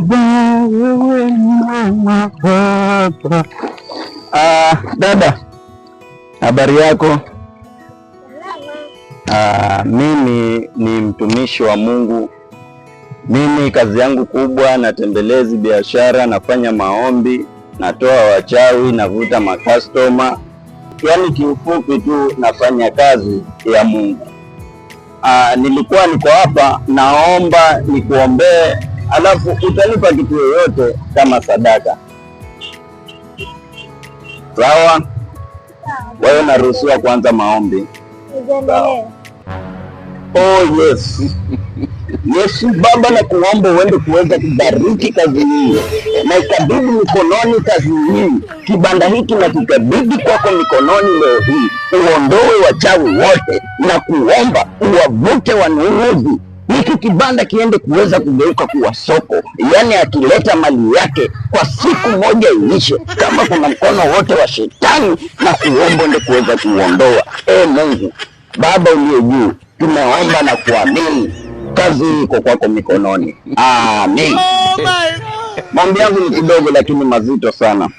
Baba, wewe ni mwema Baba. Dada, habari yako? Mimi ni mtumishi wa Mungu. Mimi kazi yangu kubwa natembelezi biashara, nafanya maombi, natoa wachawi, navuta makastoma. Yaani kiufupi tu nafanya kazi ya Mungu. Nilikuwa niko hapa, naomba nikuombee, alafu utanipa kitu yoyote kama sadaka. Sawa? Kwa hiyo naruhusiwa kuanza maombi. Ujiendelee. Oh yes. Yesu Baba, na kuomba uende kuweza kubariki kazi hii na ikabidhi mikononi kazi hii, kibanda hiki na kikabidhi kwako mikononi leo hii, uondoe wachawi wote na kuomba uwavute wanunuzi, hiki kibanda kiende kuweza kugeuka kuwa soko, yaani akileta mali yake kwa siku moja iishe. Kama kuna mkono wote wa shetani, na kuomba uende kuweza kuuondoa. E Mungu Baba uliye juu, tumeomba na kuamini, kazi hii iko kwako mikononi. Amin. Maombi yangu ni kidogo lakini mazito sana.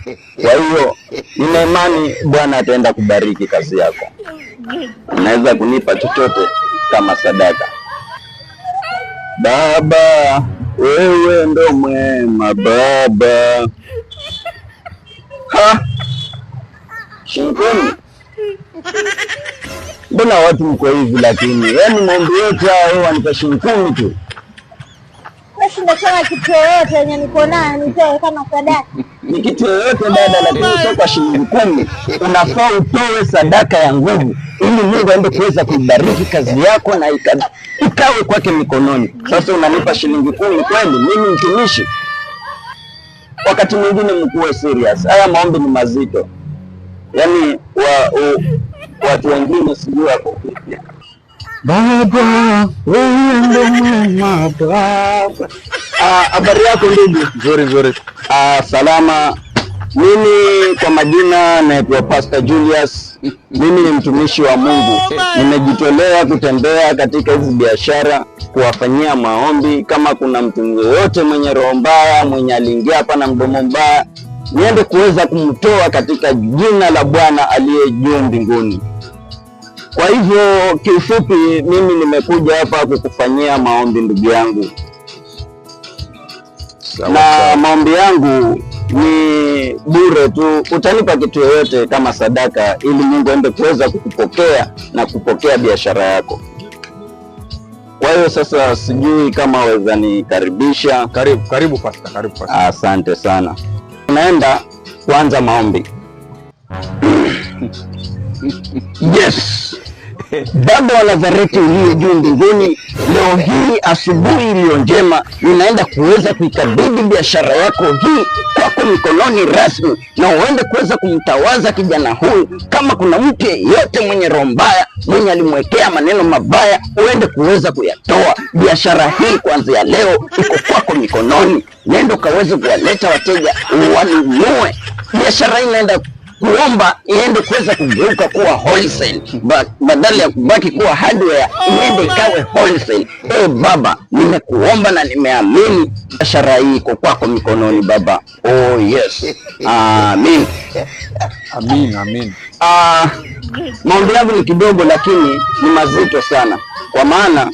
Kwa hiyo nina imani Bwana ataenda kubariki kazi yako. Unaweza kunipa chochote kama sadaka. Baba, wewe ndo mwema Baba. Ha, shilingi. Mbona watu mko hivi lakini? Yaani maombi yote haya wanipa shilingi 10 tu. Basi ndasema kitu yoyote yenye niko nayo nitoe kama sadaka. Ni kitu yoyote dada, lakini sio kwa shilingi 10. Unafaa utoe sadaka ya nguvu ili Mungu aende kuweza kuibariki kazi yako na ikawe kwake mikononi. Sasa unanipa shilingi 10 kweli? Mimi mtumishi? Wakati mwingine mkuwe serious. Haya maombi ni mazito, yaani watu wengine sijui wako vipi. Baba, wewe ndo mwema Baba. Habari yako ndugu? Nzuri nzuri. Salama. Mimi kwa majina naitwa Pastor Julius. Mimi ni mtumishi wa Mungu. Nimejitolea kutembea katika hizi biashara kuwafanyia maombi. Kama kuna mtu yeyote mwenye roho mbaya, mwenye aliingia hapa na mdomo mbaya, niende kuweza kumtoa katika jina la Bwana aliye juu mbinguni. Kwa hivyo kiufupi, mimi nimekuja hapa kukufanyia maombi ndugu yangu. Sawa, Na sawa. maombi yangu ni bure tu, utanipa kitu yoyote kama sadaka, ili Mungu aende kuweza kukupokea na kupokea biashara yako. Kwa hiyo sasa, sijui kama waweza nikaribisha. Karibu, karibu Pastor, karibu Pastor. Asante sana. Tunaenda kuanza maombi. Yes. Baba wa Nazareti uliye juu mbinguni, leo hii asubuhi iliyo njema, ninaenda kuweza kuikabidhi biashara yako hii kwako mikononi rasmi, na uende kuweza kumtawaza kijana huyu. Kama kuna mtu yeyote mwenye roho mbaya, mwenye alimwekea maneno mabaya, uende kuweza kuyatoa. Biashara hii kuanzia leo iko kwako mikononi, nenda ukaweze kuwaleta wateja wanunue. Biashara hii inaenda kuomba iende kuweza kugeuka kuwa wholesale, badala ya kubaki kuwa hardware, iende ikawe wholesale. Eh, Baba, nimekuomba na nimeamini biashara hii iko kwako mikononi Baba. Oh yes, amin. Amin, amin. Maombi yangu ni kidogo lakini ni mazito sana, kwa maana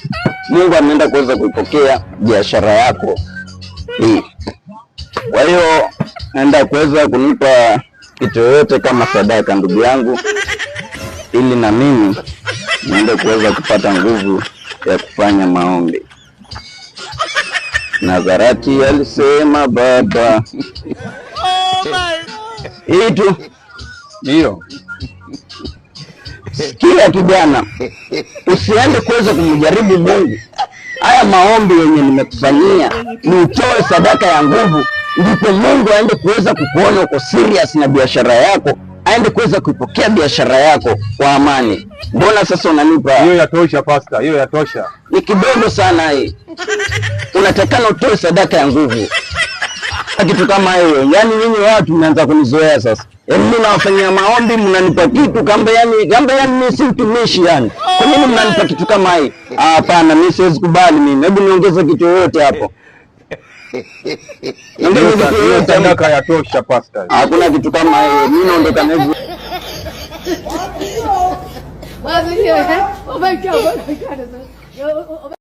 Mungu ameenda kuweza kuipokea biashara yako hii. Kwa hiyo naenda kuweza kunipa kitu yoyote kama sadaka, ndugu yangu, ili na mimi niende kuweza kupata nguvu ya kufanya maombi. Nazarati alisema Baba. Hii tu Ndio. Sikia kijana, usiende kuweza kumjaribu Mungu. Haya maombi yenye nimekufanyia ni utoe sadaka ya nguvu, ndipo Mungu aende kuweza kukuona uko serious na biashara yako, aende kuweza kuipokea biashara yako kwa amani. Mbona sasa unanipa? Hiyo yatosha Pastor, hiyo yatosha. Ni kidogo sana hii. Unatakana utoe sadaka ya nguvu, kitu kama hiyo. Yaani nyinyi watu mmeanza kunizoea sasa. Yaani mimi nawafanyia maombi mnanipa kitu kamba, yani kamba, yani mimi si mtumishi yani. Kwa nini mnanipa kitu kama hii? Hapana, mimi siwezi kubali mimi. Hebu niongeze kitu yoyote hapo. Niambie Hiyo kitu hiyo yoyote. sadaka yatosha, pasta. Hakuna kitu kama hiyo. Mimi naondoka na hivi. Oh my God! Oh my God!